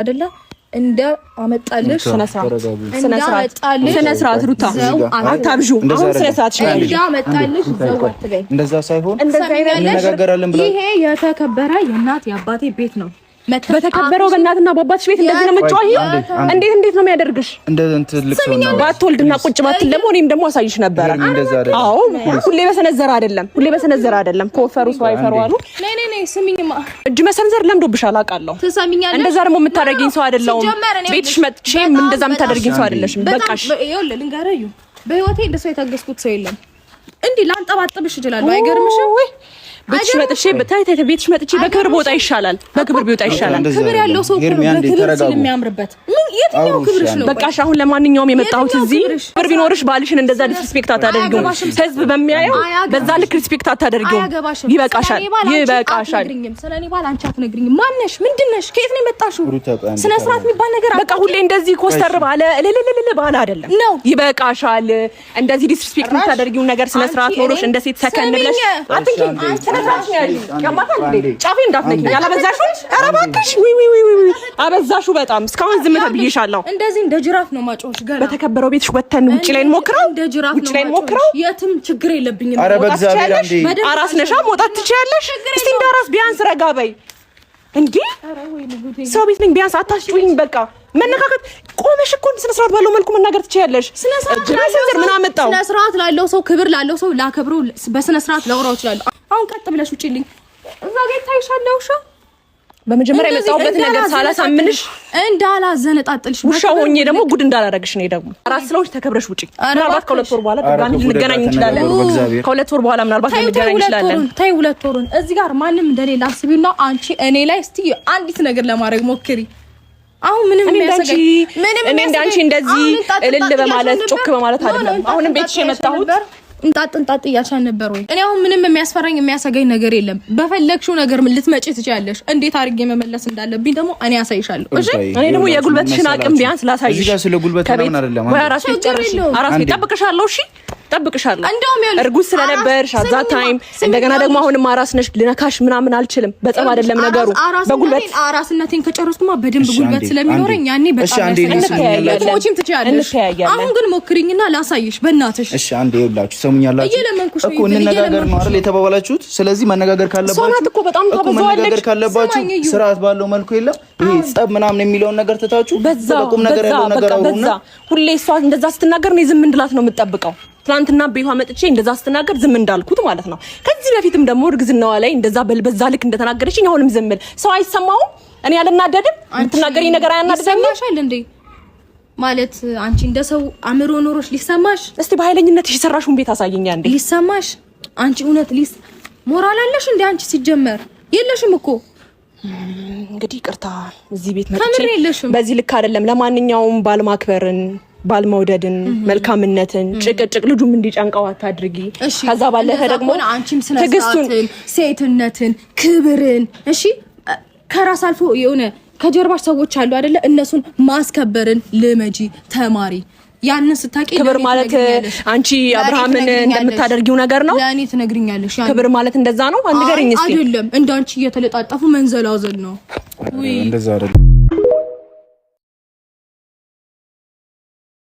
አይደለ እንደ አመጣልሽ ስነ ስርዓት፣ ስነ ስርዓት፣ ስነ ስርዓት። ሩታ አታብዡ። አሁን ስነ ስርዓት እንዳመጣልሽ ዘው አትበይ። እንደዛ ሳይሆን እንነጋገራለን ብላ ይሄ የተከበረ የእናት የአባቴ ቤት ነው። በተከበረው በእናትና በአባትሽ ቤት እንደዚህ ነው የምትጫወቺው? እንዴት እንዴት ነው የሚያደርግሽ? እንደ ትልቅ ሰው ነው። ባትወልድና ቁጭ ባትል ደግሞ እኔም ደግሞ አሳይሽ ነበረ። አዎ ሁሌ በሰነዘረ አይደለም፣ ሁሌ በሰነዘረ አይደለም። ከወፈሩ ሰው አይፈሩ አሉ። ነይ ነይ ነይ፣ ስሚኝማ፣ እጅ መሰንዘር ለምዶብሻል አውቃለሁ። ትሰሚኛለሽ? እንደዛ ደግሞ የምታደርጊኝ ሰው አይደለሁም። ቤትሽ መጥቼ እንደዛ የምታደርጊኝ ሰው አይደለሽም። በቃሽ። ይኸውልህ ልንገርህ፣ በህይወቴ እንደሰው የታገስኩት ሰው የለም። እንዲህ ላንጠባጥብሽ እችላለሁ። አይገርምሽም? ቤትሽ መጥቼ ታይ ታይ ቤትሽ መጥቼ በክብር ብወጣ ይሻላል። በክብር ቢወጣ ይሻላል። ክብር ያለው ሰው እኮ ነው በክብር ሲል የሚያምርበት። ምን የትኛው ክብርሽ ነው? በቃሽ። አሁን ለማንኛውም የመጣሁት እዚህ ክብር ቢኖርሽ ባልሽን እንደዛ disrespect አታደርጊውም። ህዝብ በሚያየው በዛ ልክ respect አታደርጊውም። ይበቃሻል፣ ይበቃሻል። ስለ እኔ ባል አንቺ አትነግሪኝም። ማነሽ? ምንድነሽ? ከየት ነው የመጣሽው? ስነ ስርዓት የሚባል ነገር በቃ ሁሌ እንደዚህ ኮስተር ባለ እልልልል ባለ አይደለም ነው። ይበቃሻል። እንደዚህ disrespect የምታደርጊውን ነገር ስነ ስርዓት ኖሮሽ እንደ ሴት ሰከን ብለሽ አትንኪኝ። ስነ ስርዓት ነው ያዥ። ያማታል እንዴ? ጫፌ እንዳትነኪኝ። አላበዛሽው? ኧረ እባክሽ! ውይ ውይ ውይ ውይ! አበዛሽው በጣም። እስካሁን ዝም ተብዬሻለሁ። እንደዚህ እንደ ጅራፍ ነው ማጮሽ። ገና በተከበረው ቤትሽ ወተን ውጭ ላይ እንሞክረው፣ እንደ ጅራፍ ውጭ ላይ እንሞክረው። የትም ችግር የለብኝም። ኧረ በእግዚአብሔር አንዴ አራስ ነሻ፣ መውጣት ትችያለሽ። እስቲ እንደ አራስ ቢያንስ ረጋ በይ እንዴ። ሰው ቤት ነኝ፣ ቢያንስ አታስጩኝ። በቃ መነካከት ቆመሽ እኮ ስነ ስርዓት ባለው መልኩ መናገር ትችያለሽ። ስነ ስርዓት ምን አመጣው? ስነ ስርዓት ላለው ሰው ክብር ላለው ሰው ላከብረው በስነ ስርዓት ላወራው እችላለሁ። አሁን ቀጥ ብለሽ ውጪልኝ። እዛ ጋር ይታይሻል ውሻ። በመጀመሪያ የመጣሁበት ነገር ሳላሳምንሽ እንዳላዘነጣጥልሽ ውሻ ሆኜ ደግሞ ጉድ እንዳላረግሽ ነው። ደግሞ አራስ ስለሆንሽ ተከብረሽ ውጪ። ምናልባት ከሁለት ወር በኋላ ድጋሚ ልንገናኝ እንችላለን። ከሁለት ወር በኋላ ምናልባት ልንገናኝ እንችላለን። ተይ ሁለት ወሩን እዚህ ጋር ማንም እንደሌለ አስቢና አንቺ እኔ ላይ እስቲ አንዲት ነገር ለማድረግ ሞክሪ። አሁን ምንም የሚያሰጋኝ ምንም እኔ እንዳንቺ እንደዚህ እልል በማለት ጮክ በማለት አይደለም። አሁንም ቤትሽ የመጣሁት እንጣጥ እንጣጥ እያልሽ ነበር ወይ? እኔ አሁን ምንም የሚያስፈራኝ የሚያሰጋኝ ነገር የለም። በፈለግሽው ነገር ልትመጪ ትችያለሽ። እንዴት አድርጌ መመለስ እንዳለብኝ ደግሞ እኔ አሳይሻለሁ። እሺ፣ እኔ ደግሞ የጉልበትሽን አቅም ቢያንስ ላሳይሽ። እዚህ ጋር ስለ ጉልበት ምናምን አይደለም። ወይ አራስ ቤት ጨርሽ፣ አራስ ቤት ጠብቅሻለሁ። እሺ ጠብቅሻለሁ። እንደውም ይኸውልሽ እርጉዝ ስለነበርሽ at that time እንደገና ደግሞ አሁንም አራስ ነሽ። ልነካሽ ምናምን አልችልም። በጸብ አይደለም ነገሩ፣ በጉልበት አራስነቴን ከጨረስኩማ በደንብ ጉልበት ስለሚኖረኝ ያኔ በጣም እንተያያለን፣ ትችያለሽ። አሁን ግን ሞክሪኝና ላሳይሽ በእናትሽ። እሺ አንዴ ይኸውላችሁ፣ ሰሙኛላችሁ እኮ እንነጋገር ነው አይደል የተባባላችሁት? ስለዚህ መነጋገር ካለባችሁ እኮ በጣም ታበዛዋለች። መነጋገር ካለባችሁ ስርዓት ባለው መልኩ የለም ይሄ ጸብ ምናምን የሚለውን ነገር ትታችሁ በቁም ነገር ያለው ነገር አውሩና ሁሌ እሷ እንደዛ ስትናገር እኔ ዝም እንድላት ነው የምጠብቀው። ትናንትና ቤቷ መጥቼ እንደዛ ስትናገር ዝም እንዳልኩት ማለት ነው። ከዚህ በፊትም ደግሞ እርግዝናዋ ላይ እንደዛ በዛ ልክ እንደተናገረችኝ አሁንም ዝም ሰው አይሰማውም። እኔ አልናደድም። የምትናገሪኝ ነገር አያናድደኝም። ይሰማሻል እንዴ? ማለት አንቺ እንደ ሰው አእምሮ ኖሮሽ ሊሰማሽ? እስቲ በኃይለኝነትሽ የሰራሽውን ቤት አሳየኛ እንዴ። ሊሰማሽ? አንቺ እውነት ሊስ ሞራል አለሽ እንዴ? አንቺ ሲጀመር የለሽም እኮ። እንግዲህ ይቅርታ፣ እዚህ ቤት መጥቼ በዚህ ልክ አይደለም። ለማንኛውም ባል ማክበርን፣ ባልመውደድን፣ መልካምነትን፣ ጭቅጭቅ ልጁም እንዲጨንቀው አታድርጊ። ከዛ ባለፈ ደግሞ አንቺም ስነ ስርዓትን፣ ሴትነትን፣ ክብርን እሺ ከራስ አልፎ የሆነ ከጀርባሽ ሰዎች አሉ አይደለ? እነሱን ማስከበርን ልመጂ፣ ተማሪ። ያንን ስታቂ ክብር ማለት አንቺ አብርሃምን እንደምታደርጊው ነገር ነው። ለእኔ ትነግሪኛለሽ። ክብር ማለት እንደዛ ነው። አንድ ንገሪኝ እስኪ። አይደለም እንዳንቺ እየተለጣጠፉ መንዘላዘል ነው። እንደዛ አይደለም።